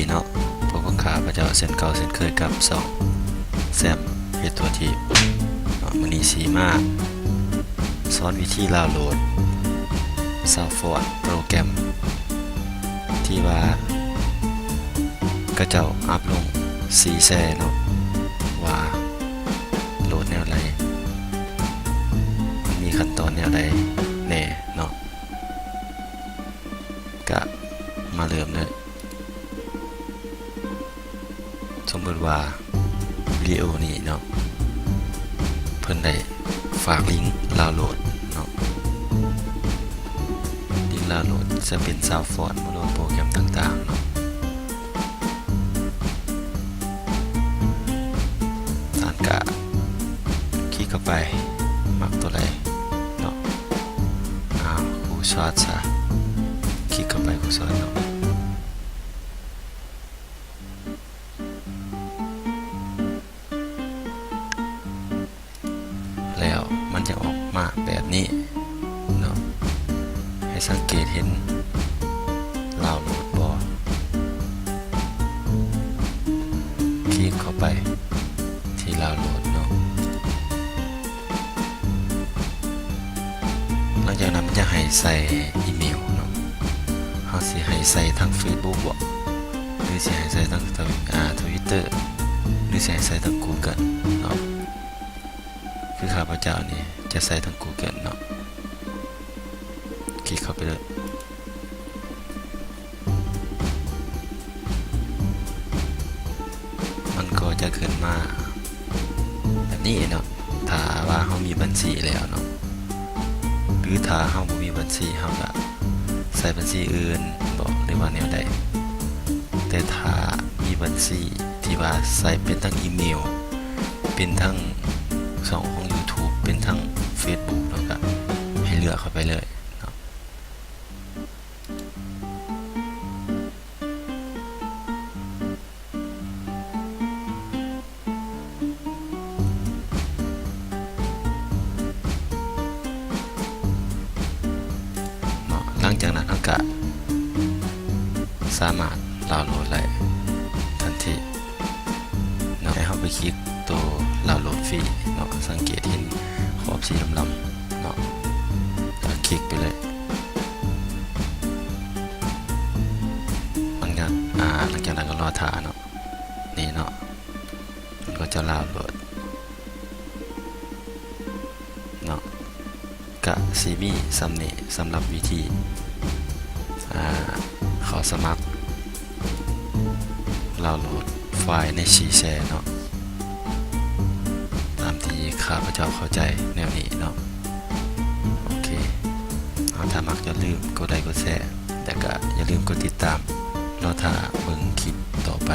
ເນາະ ພົບກັບຂ້າພະເຈົ້າເຊັ່ນເກົ່າເຊັ່ນເຄີຍກັບຊ່ອງແຊມເຮັດທົ່ວທີບເນາະ. ມື້ນີ້ຊິມາສອນວິທີດາວໂຫຼດຊາວຟອນໂປຣແກຣມທີ່ວ່າເຂົາເຈົ້າອັບລົງຊີແຊເນາະ ວ່າໂຫຼດແນວໃດ ມັນມີຂັ້ນຕອນແນວໃດແດ່ເນາະ. ກະມາເລີ່ມເລີຍ. ສົມມຸດວ່າວິດີໂອນີ້ເນາະ ເພິ່ນໄດ້ຝາກລິງດາວໂຫຼດເນາະ, ລິງດາວໂຫຼດຈະເປັນຊາວຟອນ ມາໂຫຼດໂປຣແກຣມຕ່າງໆເນາະ. ທ່ານກະຄລິກເຂົ້າໄປ ມັກຕົວໃດເນາະ. ອາ ຄູຊອດຊະ ຄລິກເຂົ້າໄປຄູຊອດເນາະ. ແລ້ວມັນຈະອອກມາແບບນີ້ເນາະ. ໃຫ້ສັງເກດເຫັນດາວໂຫຼດບໍ່? ຄລິກເຂົ້າໄປທີ່ດາວໂຫຼດເນາະ. ຫຼັງຈາກນັ້ນມັນຈະໃຫ້ໃສ່ອີເມວເນາະ. ເຮົາຊິໃຫ້ໃສ່ທາງເຟສບຸກບໍ ຫຼືຊິໃຫ້ໃສ່ທາງ ອາ ທະວິດເຕີ ຫຼືຊິໃຫ້ໃສ່ທາງກູເກີນເນາະ. ຄືຂ້າພະເຈົ້ານີ້ຈະໃສ່ທາງກູເກີນເນາະ. ຄລິກເຂົ້າໄປເລີຍ. ມັນກໍຈະຂຶ້ນມາແບບນີ້ເນາະ ຖ້າວ່າເຮົາມີບັນຊີແລ້ວເນາະ. ຫຼືຖ້າເຮົາບໍ່ມີບັນຊີ ເຮົາກະໃສ່ບັນຊີອື່ນບໍ ຫຼືວ່າແນວໃດ. ແຕ່ຖ້າມີບັນຊີທີ່ວ່າໃສ່ເປັນທັງອີເມວ ເປັນທັງຊ່ອງຂອງຢູທູບ ເປັນທັງເຟສບຸກ ເຮົາກະໃຫ້ເລືອກເຂົ້າໄປເລີຍເນາະ. ເນາະ ຫຼັງຈາກນັ້ນເຮົາກະສາມາດດາວໂຫຼດໄດ້ທັນທີເນາະ. ໃຫ້ເຮົາໄປຄລິກໂຕດາວໂຫຼດຟຣີເນາະ, ສັງເກດເຫັນຂອບສີດຳໆເນາະ ກະຄລິກໄປເລີຍ. ຫຼັງຈາກ ອາ ຫຼັງຈາກນັ້ນກໍລໍຖ້າເນາະ. ນີ້ເນາະ ມັນກໍຈະດາວໂຫຼດເນາະ. ກະຊິມີສ່ຳນີ້ສຳລັບວິທີ ອາ ເຂົ້າສະໝັກດາວໂຫຼດໄຟລ໌ໃນຊີແຊເນາະ ຕາມທີ່ຂ້າພະເຈົ້າເຂົ້າໃຈແນວນີ້ເນາະ. ໂອເຄ ເອົາ ຖ້າມັກຢ່າລືມກົດໄລກົດແຊ ແລ້ວກະຢ່າລືມກົດຕິດຕາມ ລໍຖ້າເບິ່ງຄລິບຕໍ່ໄປ